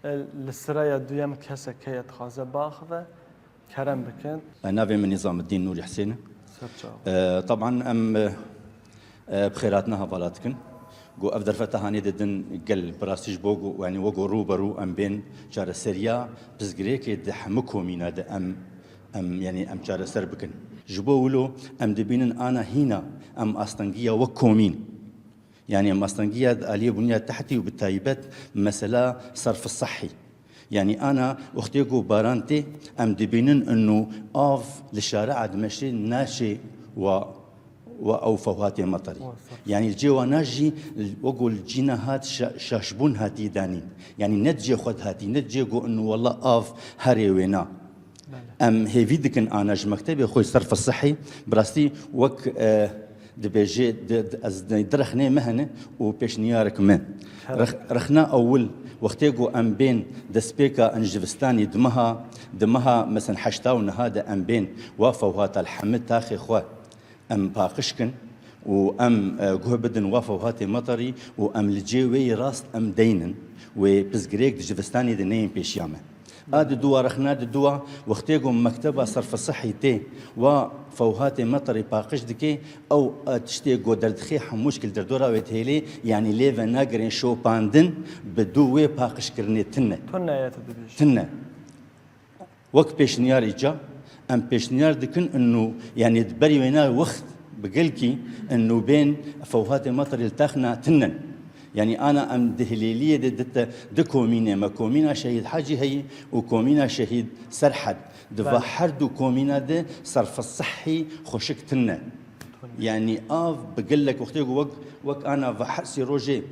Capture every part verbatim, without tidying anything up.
Li siraya duyem kesek heye dixwaze biaxive, kerem bikin. Navê min Nîzamuddîn Nûrî Hisên e. Ser çav. E, Teban em, e, bi xêrhatina hevala dikin. Ku ev derfeta hanê didin gel bi rastî ji bo ku, yanî wek ku rû be rû em bên çareseriya pirsgirêkê di hemû komîna de em, em, yanî em çareser bikin. Ji bo wilo em dibînin ana hîna em astengiya wek komîn. Yanî em astengiya di aliyê bunya tehtî û bi taybet mesela serf sihî. Yanî ana wextê ku baran tê, em dibînin inu av li şare'a dimeşê naçê wa, wa ew fewhatê meterî. Yanî li cê wana jî wek ku li cîna hat şa-, şaşbûn hatî danîn. Yanî ne di cê xwe dihatî, ne di cê ku inu wela av herê wêna. Em hêvî dikin ana ji mektebê xwe serf sihî, bi rastî wek, e, dibêje, di, di, ez di, di rexnê me hene û pêşniyarek me. Rex-, rexna ewil, wextê ku em bên destpêka in jivistanî di meha, di meha, mesen heşta û neha de em bên wa fewhata li hemî taxê xwe em paqij kin û em, e, guh bidin wa fewhatê meterî û em li cê wê yî rast em deynin wê pirsgirêk di jivistanê de neyên pêşiya me. A di dua rexna di dua, wextê ku mekteba serf sihî tê wa fewhatê meterî paqij dike, ew, e, tiştê ku derdixê hemû şkil derdora wê dihêlê, yanî lê venagirên şopandin bi dû wê paqijkirinê tune. Tune ye tu dibêjî. Tune. Wek pêşniyar îca, em pêşniyar dikin inu, yanî di berî wêna wext bi gelkî inu bên fewhatê meterî li taxna tinen. Yanî ana em di hilêliyê de dite di komînê me, komîna Şehîd Hacî heyî û komîna Şehîd Serhed. Di va her du komîna de serf sihî xweşik tine. Yanî av bi gelek wextê ku wek, wek ana va her sê rojê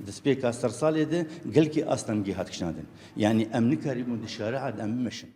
destpêka sersalê de gelkî astengî hat kişandin. Yanî em nikarîbûn di şare'a de em bimeşin.